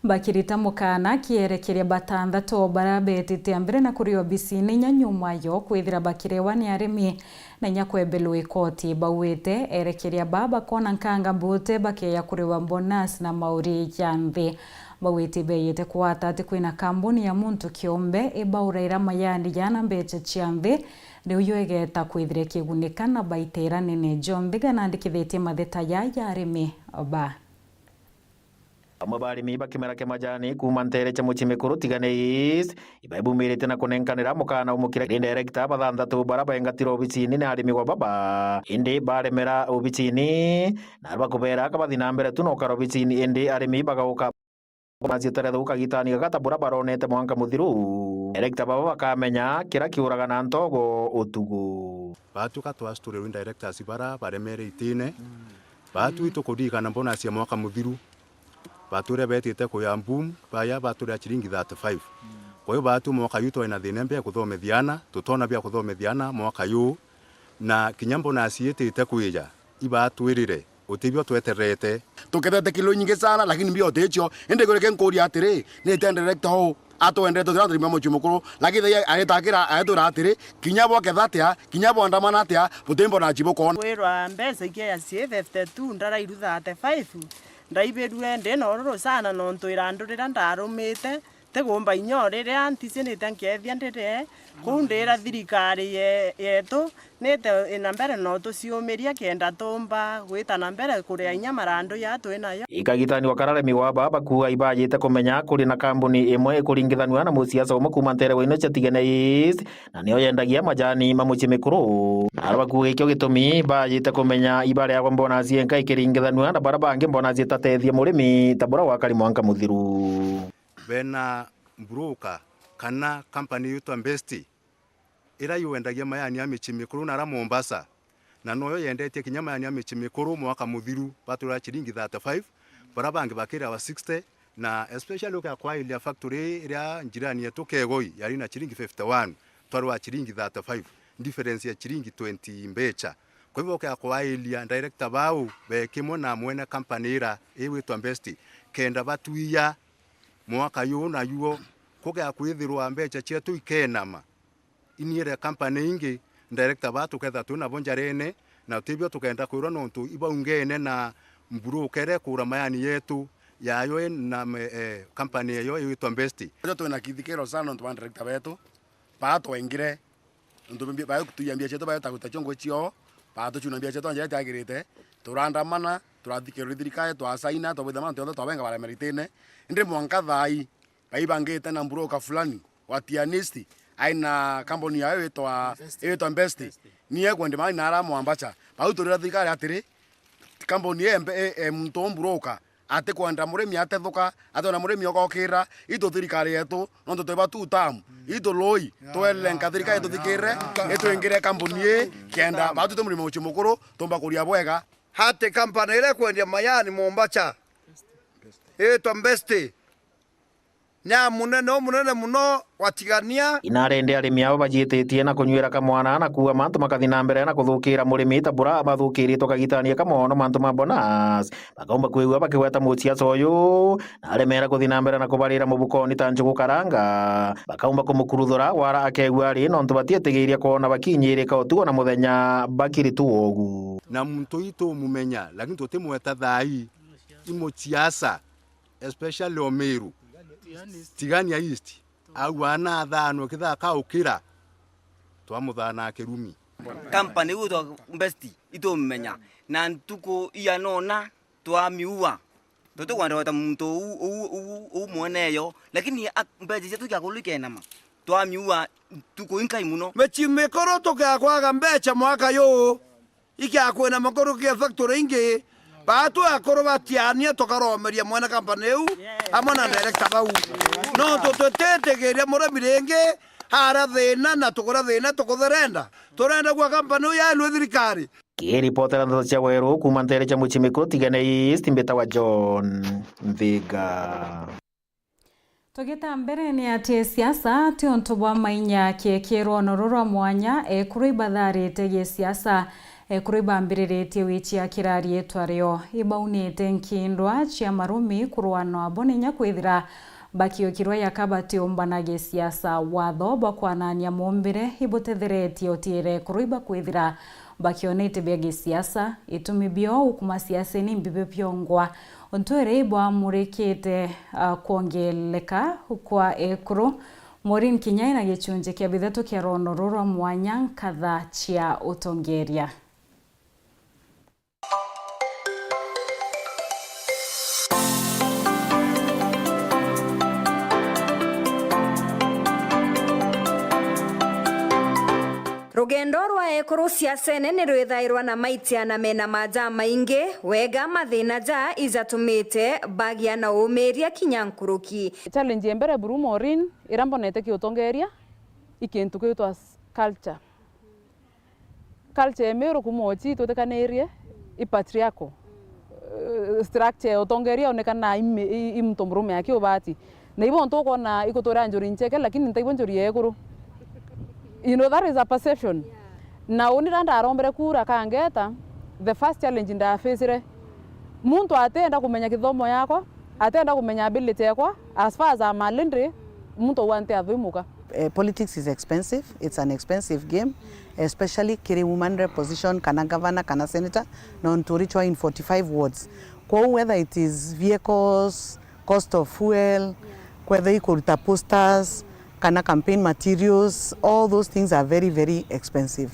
bakirita mukana kierekeria batanthatu baria betite a mbere na kuria obisine inya nyuma yo kwithira bakirewa ni arimi na inya kwebelwa ikoti. Bauite erekeria baa bakona nkanga mbute bakeya kuriwa bonus na mauri ja nthi. Bauite ibeyite kwata ati kwina kambuni ya muntu kiumbe ibauraira majani jana mbecha cia nthi, riu yo igeta kwithira ikigunika na baita ira nene jonthe. Ganandikithitie matheta jaa ja arimi ba. Bamwe ba arimi ba kimera kia majani kuuma nteere cia mucii mikuru Tigania East ibaibumirite na kunenkanira mukana umukire kiri director bathanthatu baria baingatire obicini ni arimi gwa baba, indi baremera obicini na bakubeera kabathi na mbere tu na ukara obicini, indi arimi bagauka bonus itarethuka gitani gaka ta buria baronete mwanka muthiru. Director baba bakamenya kiria kiuraga na ntogo utugu. Batuka twa story rwin directors bara baremere itine. Batu itukuririkana bonus ya mwaka muthiru. Batwire betite kuya Mbumu, baya batwire ciringi thirty-five. Kwa hiyo batu mwaka yu twina thina mbia kuthomithiana, tutona bia kuthomithiana mwaka yu. Na kinya bonus itite kwija, ibatwirire, utibio tweterete. Tukethete kilo nyingi sana, lakini mbia uticio. Indi kureke nkuria atiri, ni tende director ho, atwendete turia turima mucii mukuru, lakini thai aritakira, aetwira atiri, kinya bwaketha atia, kinya bwandamana atia, butimbona chibo kona. Kwirwa mbeca ikia ya C fifty-two, ndarairu thirty-five, ndaibirue ndi na ururu sana nontu irandu riria ndarumite, tigumba inya o riria nticinite nkeethia ndire kuu ndira thirikari ye-, yetu nite ina mbere no tuciumiria kenda tumba gwita na mbere kuria inya marandu ya twi nayo. Ikagitani wa kararemi wa baba kuuga ibajite kumenya kuri na kambuni imwe ikuringithanua na musiasa umwe kuuma ntere wa ino cia Tigania East, na niyo yendagia majani ma mucii mikuru. Naro bakuuga ikio gitumi bajite kumenya ibareagwa bonus yenka ikiringithanua na baria bangi bonus itatethia murimi ta buria gwakari mwanka muthiru. Bena broker kana company yitwa Besti, ira yuendagia mayani ya micii mikuru na ara Mombasa, na noyo yendetie kinya mayani ya micii mikuru mwaka muthiru batwira ciringi thirty-five, bara bangi bakirawa sixty, na especially ukia kwailia factory iria njirani yetu Kegoi yari na ciringi fifty-one, twarwa ciringi thirty-five, difference ya ciringi twenty mbecha. Kwa hivyo ukia kwailia director bau be kimwe na mwene company ira iwitwa Besti, kenda batwia mwaka yu na yuo kugia kwithirwa mbecha cietu ikenama. Iniere company ingi, director ba tuketha twi nabo njarene, na tibio tukenda kwirwa nontu ibaungene na mburukere kura mayani yetu yayo na me-, eh, company eyo iwitwa Besti. Twina kithikiro sana nontu ba director betu, ba twengire, nontu mbi-, ba tuiya mbia cietu, ba taguta ciongo cio, ba tucuna mbia cietu njira itiagirite, turandamana, turathikirwa ni thirikari, twasaina, twabwitha mantu yonthe twabenga bara meritine, indi mwanka thai, baibangite na broker fulani wa Tianisti, aina kambuni yayo itwa, itwa Besti. Nie kwendi mani nara Mwambacha. Bau turira thirikari atiri, kambuni e, e, e, muntu o broker, Atikwenda murimi atethuka, ati ona murimi ogokira, itu thirikari yetu, nontu twiba two term, itu lui, twelenka thirikari ituthikire, itwingire kambuni ii, kenda batu twi murimi mucii mukuru, tumba kuria bwega. Hati company iria ikwendia mayani Mombasa, itwa Best, ni ya munene umunene muno wa Tigania. Inarende arimi aba bajiititie na kunyuira kamwana na kuuga mantu makathi na mbere na kuthukira murimi ta bura bathukiritwe kagitania ka mono mantu ma bonus. Bakaumba kwigua bakigweta muciaca uyu, na aremera kuthi na mbere na kubarira mubukoni ta njugu karanga. Bakaumba kumukuruthura wara akegua ari, nontu batietigiria kwona bakinyirika utugo na muthenya bakiri tu ugu. Na muntu ii tumumenya, lakini tutimweta thaa ii, i muciaca, especially o Meru. Tigania East, au ana athanwe kithaka ukira, twamuthanaa kirumi. Company iu twa Best itumumenya, na ntuku ianona twamiua. Tutikwenda gweta muntu uu, uu, uu, uu mwene yo, lakini a-, mbeca cietu kiakulu ikenama. Twamiua ntuku inkai muno. Micii mikuru tukea kwaga mbeca mwaka juu, ikiakwina makuru kia factory ingi, baatu akuru batiania tukaromeria mwene company iu amwe na director bau. Nontu tutitigiria murimi ringi ara thina na tukura thina tukutherenda. Turenda gwa company iu yaelwe thirikari. Kiripotera ndeto cia Weru kuuma ntere cia mucii mikuru Tigania East, mbitawa John Nthiga. Tugita mbere ni ati siasa ti untu bwa mainya kiekirwo noru rwa mwanya, ekuru ibatharite gisiasa, ekuru ibambiriritie wichia kira riitwa rio. Ibaunite nkindwa cia marumi kurwa no abo ninya kwithira bakiukirwa yaka batiumbana gisiasa. Watho bwa kwanania mumbire ibutetheretie utiire ekuru ibakwithira bakionete bia gisiasa, itumi bio ukuma siaseni mbibio biongwa. Untu iri ibwamurikite, ah, kwongeleka kwa ekuru. Maureen Kinyai na gichunji kia bithatu kia rono ruru rwa mwanya nkatha cia utongeria. Rugendo rwa ekuru siasene ni rwithairwa na maitia na mena maja maingi, wega mathina ja ijatumite bagia na uumiria kinya nkuruki. Challenge ya mbere buru Maureen, ira mbonete kiutongeria, i kintu kiitwa s-, culture. Culture ya Meru kuma uchi itwitikanirie i patriarchal, eh, structure ya utongeria onekana i mi-, i, i muntu murume aki ubati. Na ibo untu ukwona igutura njuri ncheke, lakini ntaibo njuri ya ekuru. You know, that is a perception. Na uni rira ndarombere kura kangeta, the first challenge ndafacire, muntu atienda kumenya kithomo yakwa, atienda kumenya ability yakwa, as far as I'm a lady, muntu uu anti athuimuka. Eh, politics is expensive. It's an expensive game, especially kiri woman rep position, kana governor, kana senator, nontu urichwa in forty-five wards. Kwou whether it is vehicles, cost of fuel, kwethira ikuruta posters, kana campaign materials, all those things are very, very expensive.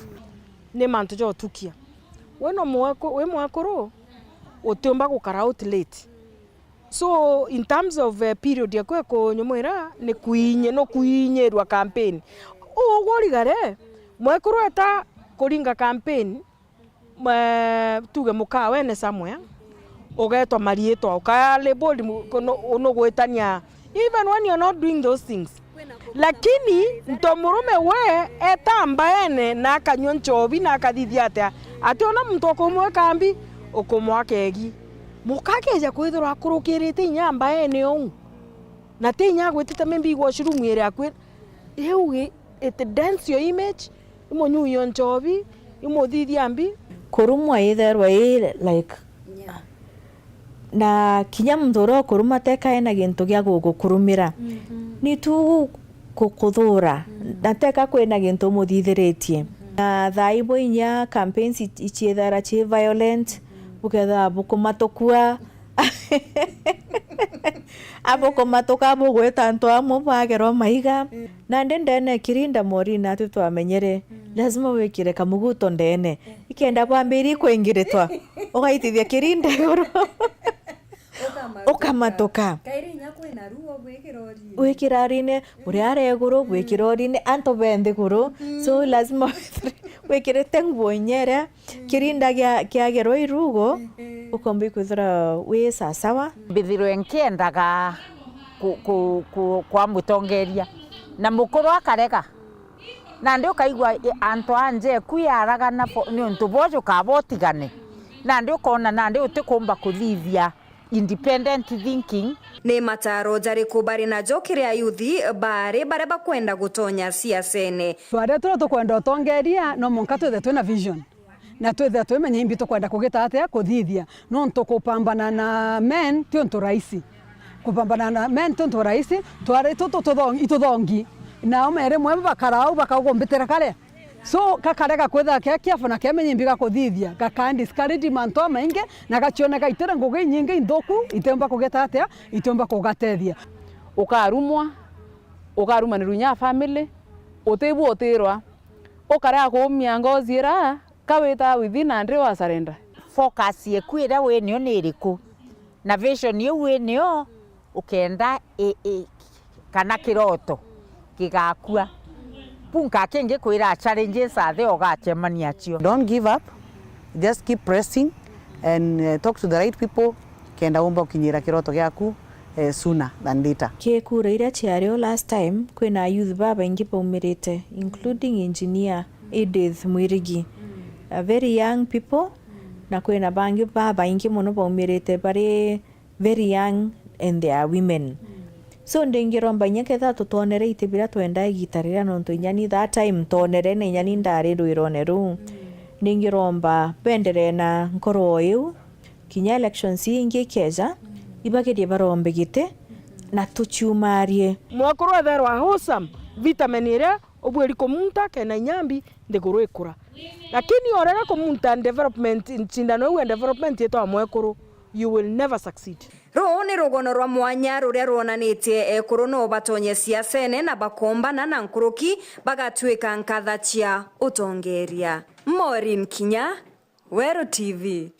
Ni mantu ja utukia. We no mweku-, wi mwekuru, utiumba gukara out late. So, in terms of, eh, period yaku ya kunyumwira, ni kuinyi-, no kuinyirwa campaign. Uu ugwo urigare, mwekuru eta kuringa campaign, mwe-, tuge mukawene somewhere, ugetwa mariitwa, uka labeled mu-, kuno-, nugwitania, even when you're not doing those things. Lakini nto murume we eta mbaene na akanyua nchobi na akathithia atia, ati ona muntu ukumwika mbi, ukumwaka egi. Muka akeja kwithirwa akurukirite inya mbaene ou, na ti inya agwitite maybe washroom iri akui, iu i-, it dents your image, imunyuio nchobi, imuthithia mbi. Kurumwa itherwa i like, na kinya muntu uria ukuruma teka ena gintu gia gugukurumira, ni tu gukuthura, na teka kwina gintu umuthithiritie. Na thaa ibo inya campaigns i-, iciethera ci violent, bukethira bukumatukua, abukumatuka bugwita antu amwe bagerwa maiga. Nandi ndene kirinda Maureen ati twamenyere, lazima wikire kamuguto ndene. Ikenda bwambirie kwingiritwa, ugaitithia kirinda iguru. Ukamatuka. Ukamatuka. Kairi inya kwina ruo gwikira urine. Gwikira urine, uria ari iguru, gwikira urine, antu be nthiguru. So, lazima wikirite nguo inya iria kirinda gia-, kiagerwa irugo. Ukomba ikwithira wi sasawa. Mbithirwe nkiendaga ku, ku, ku, kwa mutongeria, na mukuru akarega. Nandi ukaigua i, antu aa njeku yaragana fo, niuntu bwoju kaba utigane. Nandi ukona nandi utikumba kuthithia independent thinking. Ni mataro jariku bari najo kiri ayuthi bari baria bakwenda gutonya siasene? Twaria turia tukwenda utongeria, no mwanka twithire twina vision. Na twithira twimenya imbi tukwenda kugita atia kuthithia, nontu kupambana na men ti untu rahisi. Kupambana na men ti untu rahisi, twari tutu tuthongi, ituthongi. Nao mere mwe bakara au bakaugumbitira karia. So, kakarega kwithira ke careful na kemenya imbi gakuthithia, gaka discourage mantu amaingi, na gacioneka itire ngugi inyingi inthuku, itiumba kugita atia, itiumba kugatethia. Ukarumwa, ukarumanirwa inya family, utibua utirwa, ukarega kuumia ngozi ira, Ka wita within and wa surrender. Focus yeku iria winio ni iriku? Na vision iu winio ukenda i, i, kana kiroto gigakua? Punka kingi kwira challenges athe ugacemania cio. Don't give up, just keep pressing and uh, talk to the right people kenda umba ukinyira kiroto giaku eh, sooner than later. Ki kura iria ciario last time, kwina youth babaingi baumirite, including engineer Edith Mwirigi. A very young people, na kwina bangi babaingi mono baumirite bari very young and they are women. So ndingiromba inya kethira tutwonere iti biria twenda igita riria, nontu inya ni that time ntonere na inya ni ndari rwirone ruu. Ndingiromba benderee na nkoro o iu, kinya elections ii ingi ikeja, ibagerie barombe giti na tuciumarie. Mwekuru etherwa wholesome, vitamin iria ubwiri kumunta kena inyambi nthiguru ikura. Lakini orega kumunta development, ncindano iu ya development itwa mwekuru, you will never succeed. Ruu ni rugono rwa mwanya ruria rwonanitie ekuru no batonye siasene na bakombana na nkuruki bagatwika nkatha cia utongeria. Maureen Kinya, Weru T V.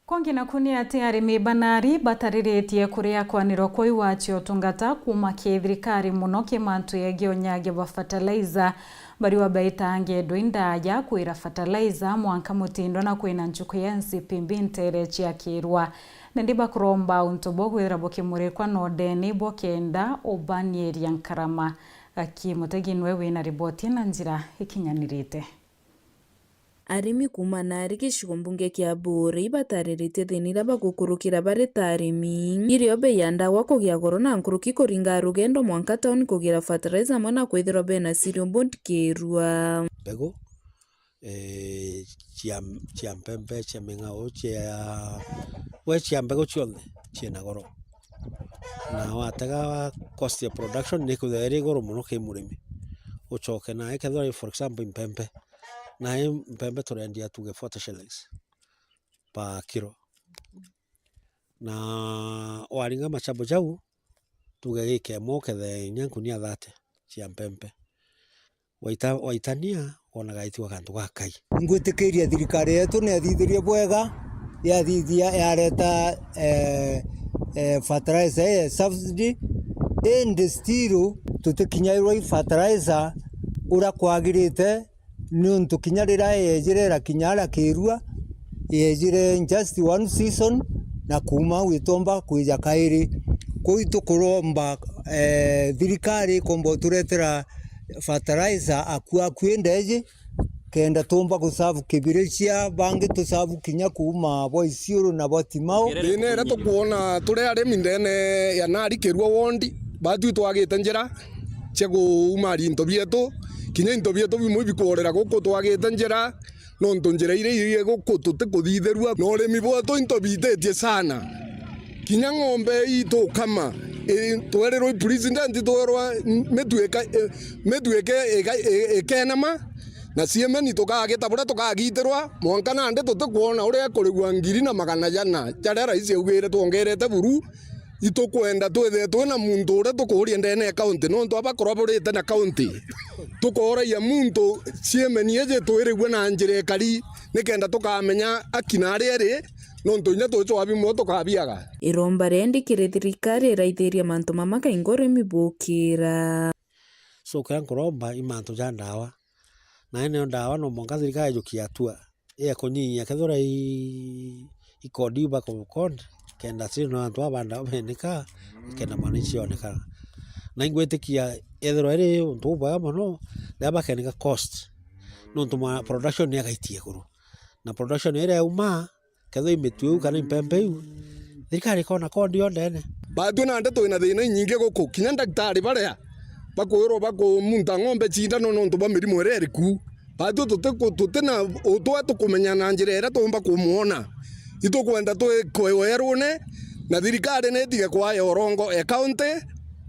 Kwangi naku ni ati arimi banari batariritie kuria kwanirwa kwa iwati utungata kuuma ki thirikari, mono ki mantu yegii unyagia bwa fertilizer. Bariwa baitaa ngendo indaya kwira fertilizer mwanka mutindwa na kwina nchuku ya N C P B ntere ciakirwa. Nandi bakuromba untu bwa kwithira bukimurikwa na udeni bwa kenda ubaniiria nkarama. Aki Mutegi nwe wina riboti na njira ikinyanirite. Arimi kuuma naari gicigo mbunge kia Buuri ibatariritie thiina iria bagukurukira bari ta arimi irio bei ya ndawa kugia goro na nkuruki kuringa rugendo mwanka tauni kugira fertilizer amwe na kwithirwa bena cereal board kiirua. Mbegu ee, cia, cia mpempe, cia ming'ao, cia, we cia mbegu cionthe ciina goro. Na watega cost ya production nikwithirwa iri iguru mono ki murimi. Ucoke nae kethirwa for example i mpempe, nae mpempe turendia tuge forty shillings per kilo. Na waringa macabo jau, tuge gikemwe ukethe inya nkunia thirty cia mpempe. Waita, waitania, wonaga itigwa kantu gakai. Ngwitikiria thirikari yetu ni yathithirie bwega, yathithia, yareta, eh, eh, fertilizer ya subsidy, indi still tutikinyairwa i fertilizer uria kwagirite, niuntu kinya riria yejire irakinya aria kirua, yejire just one season, na kuuma au itomba kwija kairi. Kwou itukuromba, eh, thirikari ikomba uturetera fertilizer aku aku indeji, kenda tumba gusavu kibiricia, bangi tusavu kinya kuuma bwa Isiuru na bwa Timau. Thina iria tukwona turi arimi ndene ya nari kirua wondi, batwi twagite njira cia kuumaria into bietu, kinya into bietu bimwe ibikuurira guku twagite njira, nontu njira iria iri guku tutikuthithirua, na urimi bwetu into bititie sana. Kinya ng'ombe ii tukama, i, twerirwa i president, twerwa mitwike, i, mitwike ika, i, ikenama, na siemeni tukagita buria tukagitirwa, mwanka nandi tutikwona uria ikurigwa ngiri na magana jana, jaria rais augire twongerete buru, itukwenda twithire twina muntu uria tukuuria ndene ya county, nontu aba kuraburite na county. Tukoragia muntu siemeni iji twirigwe na njira ikari, nikenda tukamenya aki na aria iri, nontu inya tucwabi muo tukabiaga. Iromba riendi kiri thirikari iraithiria mantu mama kainga urimi bukira. So, kiria nkuromba i mantu ja ndawa. Na ene ndawa no mwanka thirikari ijukie hatua ya kunyihia kethira i, i kodi iu baku-, kodi, kenda ciri no antu abanda bamenika, kenda mwana icionekana. Na ingwitikia ethirwa iri untu bubwega mono, riria bakenika cost, nontu mwa-, production ni agaitie iguru. Na production iria yauma, kethira i mitu iu kana i mpempe iu, thirikari ikona kodi yo ndene. Batwi nandi twina thina inyingi guku, kinya ndagitari baria bakwirwa bakumunta ng'ombe cindano nontu bwa mirimo iria iri ku. Batwi tutiku-, tutina utwe tukumenya na njira iria tuumba kumwona. Itukwenda twi kwewerune, na thirikari nitige kwaya urongo e county,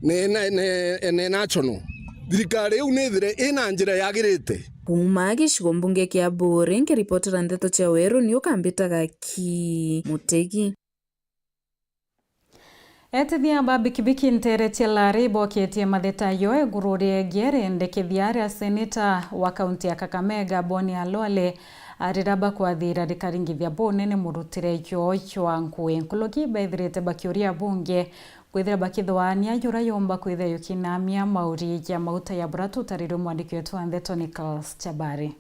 ne, ne, ne, ne national. Thirikari iu nithire ina njira yagirite. Kuuma gicigo mbunge kia Buuri, nkiripotera ndeto cia Weru, ni ukambitaga ki Mutegi. Etithia ba bikibiki nteere cia Lari boketie matheta yo iguru riegie riendekethia ria seneta wa kaunti ya Kakamega, Boni Alwale, arira bakwathira rikaringithia bunene murutire yo jwa ngui. Nkuruki bethirite bakiuria abunge kwithira bakithwaania jura yomba kwithira yukinamia mauri ja mauta ya bura tutarirwe mwandiki wetu wa ndeto Nicholas Chabari.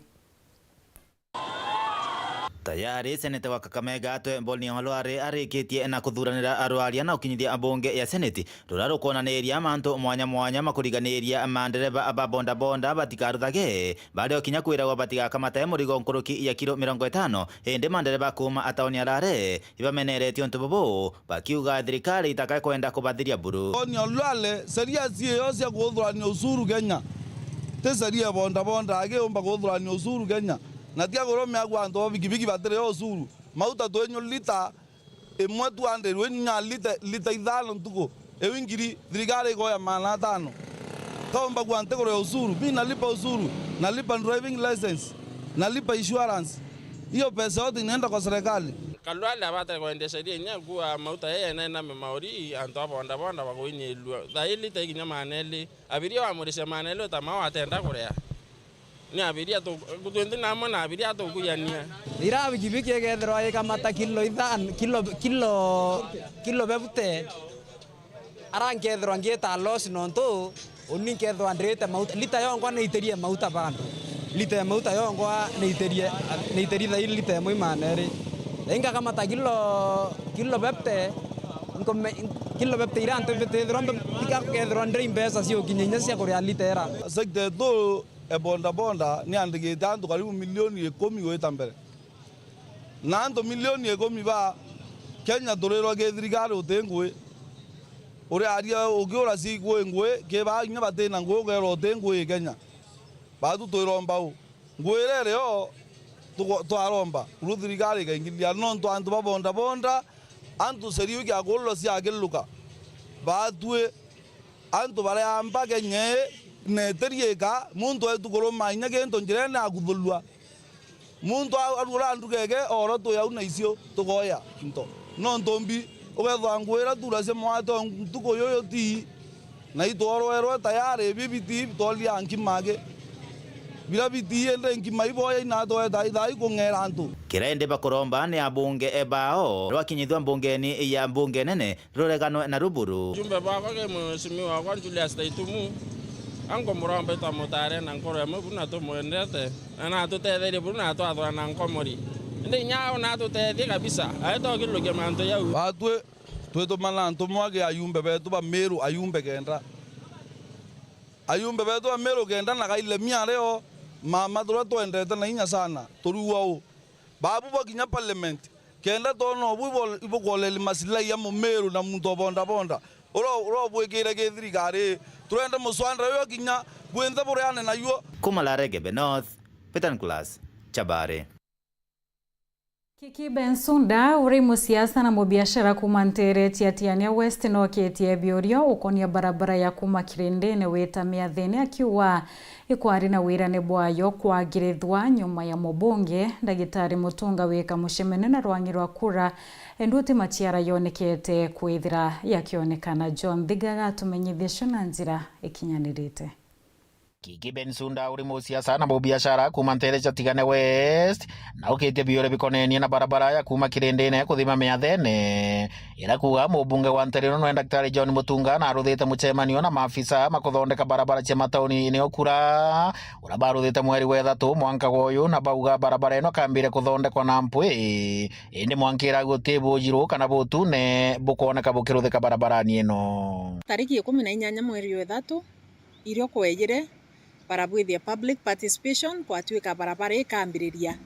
Tayari seneta wa Kakamega atwe Boni Olware arikitie na kuthuranira arwaria na ukinyithia abunge ya seneti rura rukonaniria mantu mwanya mwanya makuriganiria mandereba ba bodaboda batikaruthage bario kinya kwiragwa batigakamate murigo nkuruki ya kilo mirongo itano, indi mandereba kuuma ataoni arare ibameneretie untu bubu, bakiuga thirikari itakae kwenda kubathiria buru. Boni Olwale, sheria ciyo cia kuthurania ushuru Kenya, ti sheria ya bodaboda agiumba kuthurania ushuru Kenya, na tia kuromea kwa antu ba bikibiki batiri yo ushuru. Mauta twenyu lita imwe tu andirwe inya lita, lita ithano ntuku, iu ingiri thirikari ikoya maana atano. Kaumba kwa ntiguru ya ushuru, mi nalipa ushuru, nalipa driving license, nalipa insurance. Hiyo pesa yote inaenda kwa serikali. Kalwale abate kwendia sheria inya kuwa mauta yeye na iname mauri, antu a bodaboda bakuinyilua. Thaili te kinya maana eli. Abiria wamuricia maana eli utamao atenda kurea. Ni abiria tu-, twinthi namwe na abiria tukuyania. Ira bikibiki ikethirwa ikamata kilo ithan-, kilo, kilo, kilo bebute. Ara nkethirwa ngiita loss nontu uni nkethirwa ndirite mauta, lita yongwa niitirie mauta bandu. Lita ya mauta yongwa niitirie, niitirie thai lita imwe imana iri. Ingakamata kilo, kilo bebte, nkome-, kilo bebte ira ntu bitithirwa mbe-, bigakethirwa ndiri mbeca cia ukinya inya cia kuria lita ira. Sector yetu e bodaboda niandikite antu karibu milioni ikumi gwita mbere. Na antu milioni ikumi ba Kenya turirwa ki thirikari uti ngui. Uriaria ukiura ci kwi ngui, ki ba kinya batina ngui ukerwa uti ngui i Kenya. Batu twiromba u? Ngui iria irio tugo-, twaromba, uru thirikari ikaingithia, nontu antu ba bodaboda, antu sheria iu kiakurwa ciakiluka. Batwi antu baria amba Kenya ii, na itiriika, muntu etu kuruma inya gintu njirene akuthurua. Muntu a-, arugura nduga ege, oro twi au na icio, tukoya into. Nontu mbi, ugethwa ngui iria tuura cia mwate o ntuku yuyu ti, na itworwerwe tayari, bi biti bitworia nkima aki. Biria biti indi nkima iboya inatweta ithaa ikung'era antu. Kiria indi bakuromba ni abunge bao, rwakinyithua mbungeni ya mbunge nene, rureganwe na ruburu. Jumbe bwakwa ki mheshimiwa wakwa Julius Taitumu, ankumuromba twamutare na nkoro imwe buru na tumwendete, na natutetherie buru na twathwa na nkomori. Indi inya au natutethie kabisa, ae tokirukia mantu jau. Batwi twitumana ntumwa ki ayumbe betu ba Miru, ayumbe kenda. Ayumbe betu ba Miru kenda na Kailemia ario, mama turia twendete na inya sana, turiua u. Babu bakinya parliament, kenda twona ubu ibo-, ibukwoleria masilai ya mumiru na muntu o bodaboda, uro-, urobwikire ki thirikari ii. Turenda muswanda uyo kinya bwinthe bureane nayuo. Kuma Lare Igembe North, Peter Nicholas, Chabari. Kiki Bensouda, uri musiasa na mubiashara kuma nteere cia Tigania West, nooketie biuria ukonia barabara ya kuma Kirindini wita Miathini, akiuga ikwari na wirane bwayo kwagirithua nyuma ya mubunge Ndagitari Mutunga wika mucemanio na rwang'i rwa kura, indi uti maciara yonekete kwithira yakionekana. John Thiga agatumenyithia cio na njira ikinyanirite. Kiki Bensunda uri musiasa na mubiashara kuuma ntere cia Tigania West, na ukitie biure bikonenie na barabara ya kuuma Kirindine kuthima Miathene, ira kuuga mubunge wa ntere ino nwe Daktari John Mutunga na aruthite mucemanio na maafisa makuthondeka barabara cia matauni-ini ukura, ura baruthite mweri wa ithatu mwanka gwa uyu, na bauga barabara ino kambire kuthondekwa na mpwi, indi mwanka ira guti bujiru kana butune bukwoneka bukiruthika barabarani ino. Tariki ikumi na inyanya mweri wa ithatu, irio kwejire, barabwithia public participation, kwatuika barabara ikambiriria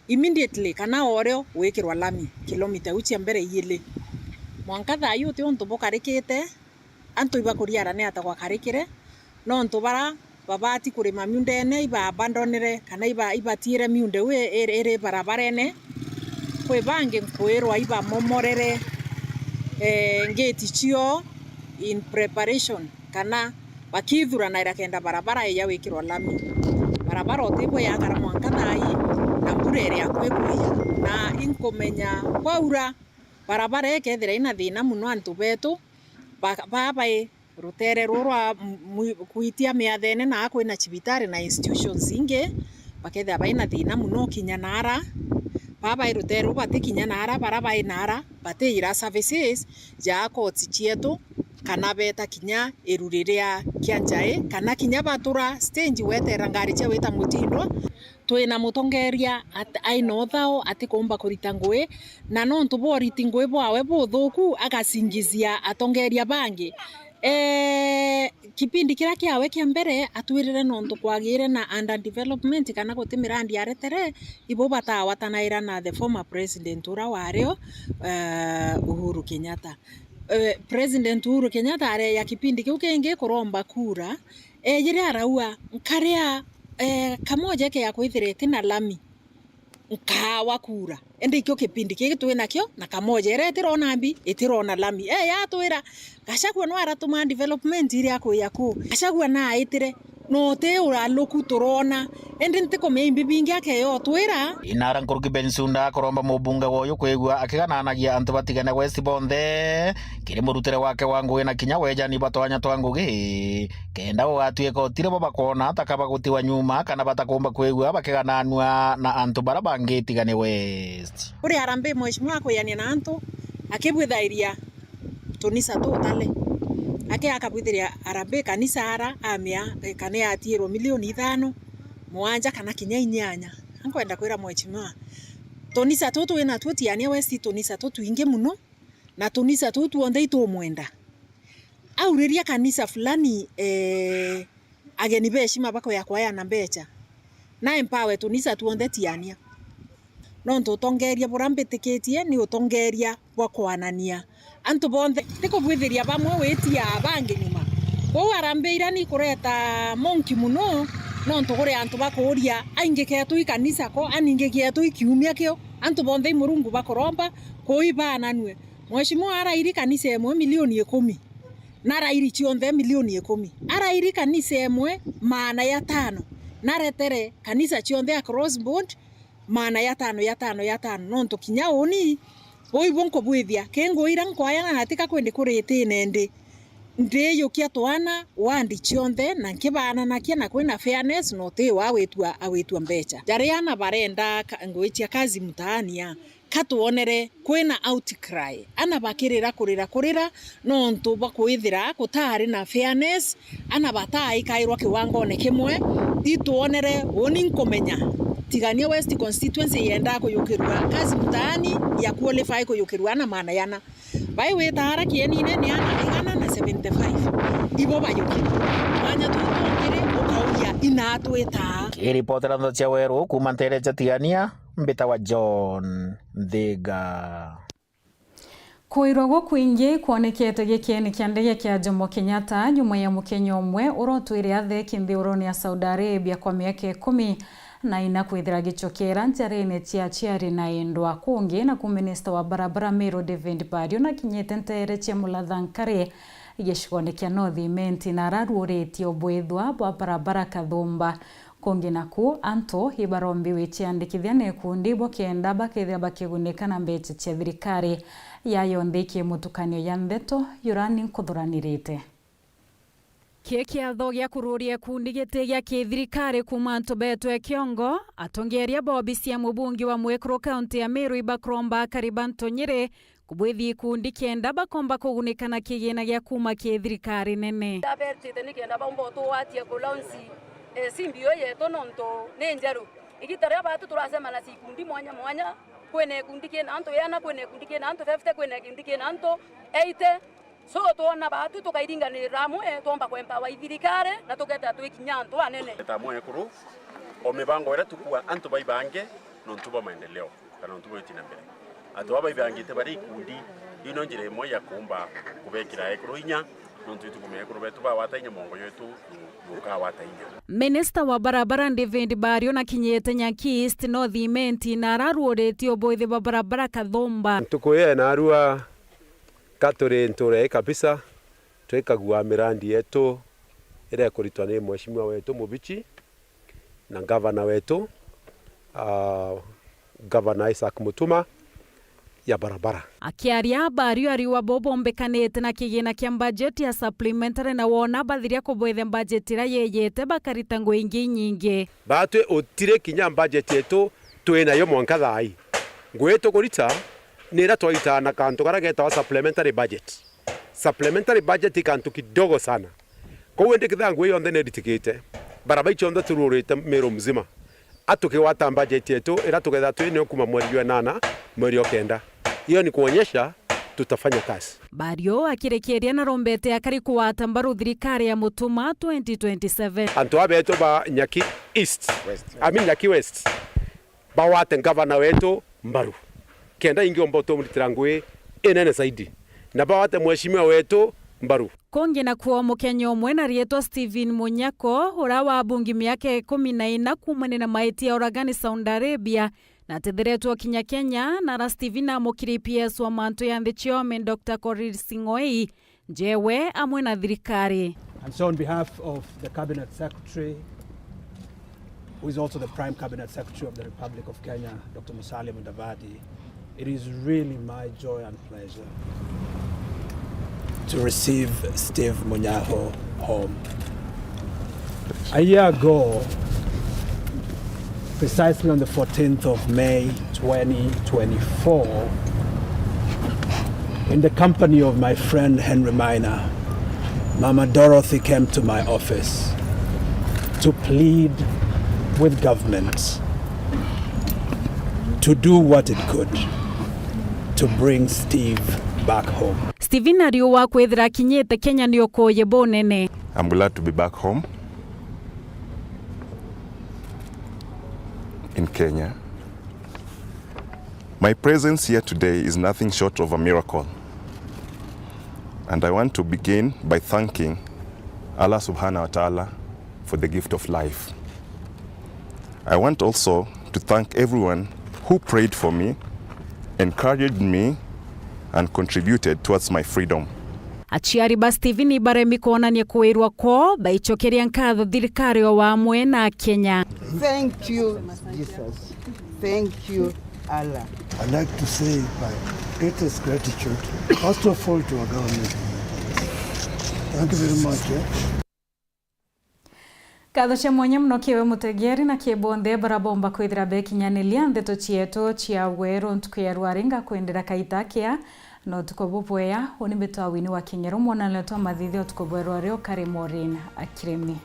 immediately kana orio gwikirwa lami, kilomita iu cia mbere iili. Mwanka thaa ii uti untu bukarikite, antu ibakuriara ni ata gwakarikire, nontu bara babati kurima miundene ibaabandonire kana iba-, ibatiire miunde iu i-, iri, iri barabarene. Kwi bangi nkwirwa ibamomorere, eh, ngiti cio in preparation kana bakithuranaira kenda barabara ija gwikirwa lami. Barabara utibwe yakara mwanka thaa ii, na mbura iri akui kwija, na inkumenya kwaura, barabara ikethira ina thina mono antu betu, ba-, baa bai rutere ruu rwa m-, mwi-, kwitia Miathene na kwina cibitari na institutions ingi, bakethira baina thina mono kinya naara. Baa bai rutere ruu batikinya naara, bara bai naara batiira services ja courts cietu, kana beeta kinya iru riria kia njai, kana kinya batura stage weteera ngari cia wita mutindwa. Twina mutongeria at-, aina uthao, atikuumba kurita ngui, na nontu bwa uriti ngui bwawe buthuku, agasingizia atongeria bangi. Eeh, kipindi kiria kiawe kia mbere atwirire nontu kwagire na under development kana guti mirandi aretere, ibo batawatanaira na the former president uria wario, eeh, Uhuru Kenyatta. Eeh, President Uhuru Kenyatta areja kipindi kiu kingi kuromba kura, ejire araua, nkaria, eeh, Kamoja ikeya kwithira itina lami, nkaawa kura. Indi ikio kipindi kiki twinakio, na Kamoja iria itirona mbi, itirona lami. Eeh, yatwira, Gachagua nwe aratuma development iria akuya ku. Gachagua naaitire, na uti uraluku turona. Indi ntikumenya imbi bingi akeya utwira. Inara nkuruki Bensunda akuromba mubunge wa uyu kwigua akigananagia antu ba Tigania West bonthe, kiri murutire wake wa ngugi na kinya wejani bwa twanya twa ngugi, kenda gugatuika utire bo bakoona ta ka bagutiwa nyuma kana batakumba kwigua bakigananua na antu bara bangi Tigania West. Kuri Harambee, mheshimiwa akwiania na antu, akibwithairia tunisa tutale. Ake akabwithiria Harambee kanisa ara, amia, eh, kana yatiirwe milioni ithano, mwanja kana kinya inyanya. Ankwenda kwira mheshimiwa, tunisa tutu wina tuo Tigania West, tunisa tutwingi mono, na tunisa tuu tuonthe itumwenda. Auriria kanisa fulani, eh, ageni ba heshima bakoya kwaya na mbecha. Na empower tunisa tuonthe Tigania. Nontu utongeria buria mbitikitie ni utongeria bwa kwanania antu bonthe. Ti kubwithiria bamwe witia bangi nyuma. Kwou Harambee iria ni ikureta monki mono, nontu kuri antu bakuuria, aingi keetu i kanisa ko, aningi keetu i kiumia kio, antu bonthe i Murungu bakuromba, kuu ibaananue. Mheshimiwa arairi kanisa imwe milioni ikumi, na arairi cionthe milioni ikumi. Arairi kanisa imwe maana ya tano, na aretere kanisa cionthe across board maana ya tano, ya tano, ya tano. Nontu kinya uuni, uu ibu nkubwithia, ki nguu iria nkwaya na natika kwindi kuritine ndi, ndiiyukia twana wandi cionthe, na nkibaananakia na kwina fairness, na uti wa agwitua, agwitua mbecha. Jaria ana barenda ka-, ngui cia kazi mtaani a, ka twonere kwina outcry. Ana bakirira kurira kurira nontu bwa kwithira gutaari na fairness, ana bataikairwa kiwangone kimwe. Itwonere, uuni nkumenya Tigania West constituency yenda kuyukirua kazi mtaani ya qualify kuyukirua ana maana yana. Bai wita ara kienine ni ana igana na seventy five. Ibo bayukirua. Twanya tuu tungiri ukauria inaa twitaa. Kiripotera Nthota cia Weru kuuma ntere cia Tigania, mbitawa John Nthiga. Kuirwa gukwingi kwonekete gikieni kia ndege kia Jomo Kenyatta nyuma ya mukenya umwe urotwire atheki nthiurune ya Saudi Arabia kwa miaka ikumi na ina kwithira gichokera njarene cia aciari na endwa. Kungi naku minista wa barabara Meru David Mbario nakinyite ntere cia Mulatha Nkari gicigone kia North Imenti na araruuritie ubwithwa bwa barabara kathumba. Kungi naku, antu ibarombiwe iciandikithia na ikundi bo kenda bakethira bakigunika na mbecha cia thirikari. Ya yonthe iki mutukanio ya ndeto, yurani nkuthuranirite. Ki kiatho gia kururia ikundi giti gia kithirikari kuuma antu beetwe kiongo, atongeria ba obici ya mubunge wa mwekuru kaunti ya Meru ibakuromba akari ba Ntonyiri kubwithia ikundi kenda bakomba kugunika na kigina gia kuuma kithirikari nene. Ndabetite ni kenda baumba utugwatia ku launch, eh, C B O yetu nontu ni njeru. Igita ria baatu turacemana ci ikundi mwanya mwanya, kwina ikundi kina antu iana, kwina ikundi kina antu fifty, kwina ikundi kina antu eighty. So, twona baatu tukairinganirira amwe, twomba kwempower ithirikari, na tukeethira twi kinya antu anene. Eta mwekuru, o mibango iria tukua antu baibange nontu bwa maendeleo, kana nontu bwa gwiti na mbere. Antu baba baibangite bari ikundi, iu no njira imwe ya kuumba kubekira ekuru inya, nontu itukumenya ekuru betu bagwata inya, mwongo jwetu jukagwata inya. Minista wa barabara David Bario nakinyite Nyaki East North Imenti na araruuritie ubwithi bwa barabara Kathumba. Ntuku ii naarua ka turi ntuura ii kabisa, twikagua mirandi yetu iria ikuritwa ni mheshimiwa wetu Mubichi na ngavana wetu, ah, Ngavana Isaac Mutuma ya barabara. Akiaria, Bario ariuga bo bombikanite na kigina kia mbajeti ya supplementary na wona bathiria kubwithia mbajeti iria yeyete bakarita ngugi ingi inyingi. Baatwi utiri kinya budget yetu twi nayo mwanka thaa ii. Ngugi tukurita ni iria twaitaa na kantu karia geetawa supplementary budget. Supplementary budget i kantu kidogo sana. Kwou indi kethira ngugi yonthe ni iritikite, barabara cionthe tururite Meru mzima, a tukigwata budget yetu iria tukeethira twi nayo kuuma mweri jwa inana, mweri o kenda. Hiyo ni kuonyesha tutafanya kazi. Bario akirikiria narombete akari kugwata mbaru thirikari ya Mutuma twenty twenty-seven. Antu aba betu ba Nyaki East, I mean Nyaki West, bagwate ngavana wetu mbaru, kenda ingiomba utumuritira ngugi inene zaidi, na bagwate mheshimiwa wetu mbaru. Kungi nakuo mukenya umwe na riitwa Stephen Munyako, uria wabungi miaka ikumi na ina kuumania na maitia ya uragani Saudi Arabia, na atethiretwe kinya Kenya, na ara Stephen amukiri P S wa mantu ya nthi ciome, Doctor Korir Sing'oei, njewe amwe na thirikari. And so on behalf of the Cabinet Secretary, who is also the Prime Cabinet Secretary of the Republic of Kenya, Doctor Musalia Mudavadi, it is really my joy and pleasure to receive Steve Munyaho home. A year ago, precisely on the fourteenth of May twenty twenty-four, in the company of my friend Henry Maina, Mama Dorothy came to my office to plead with government to do what it could to bring Steve back home. Stephen ariuga kwithira akinyite Kenya ni ukuuji bunene. I'm glad to be back home in Kenya. My presence here today is nothing short of a miracle, and I want to begin by thanking Allah Subhanahu wa Ta'ala for the gift of life. I want also to thank everyone who prayed for me, encouraged me, and contributed towards my freedom. Aciari ba Stephen ibaremi kwonania kwirwa kwoo, baicokeria nkatho thirikari o wamwe na Kenya. Thank you, Jesus. Thank you, Allah. I'd like to say my greatest gratitude, first of all, to our government. Thank you very much, eh? Nkatho cia mwanya mono kiwe mutegeri na ki bonthe bara bomba kwithira bekinyaniria ndeto cietu cia weru ntuku ya rwari. Ngakwendera kaita kea na utuku bubwea. Uni mbitwa Wini wa King'eru, mwonaniro twa mathithio utuku bwa rwari ukari Maureen Akirimi.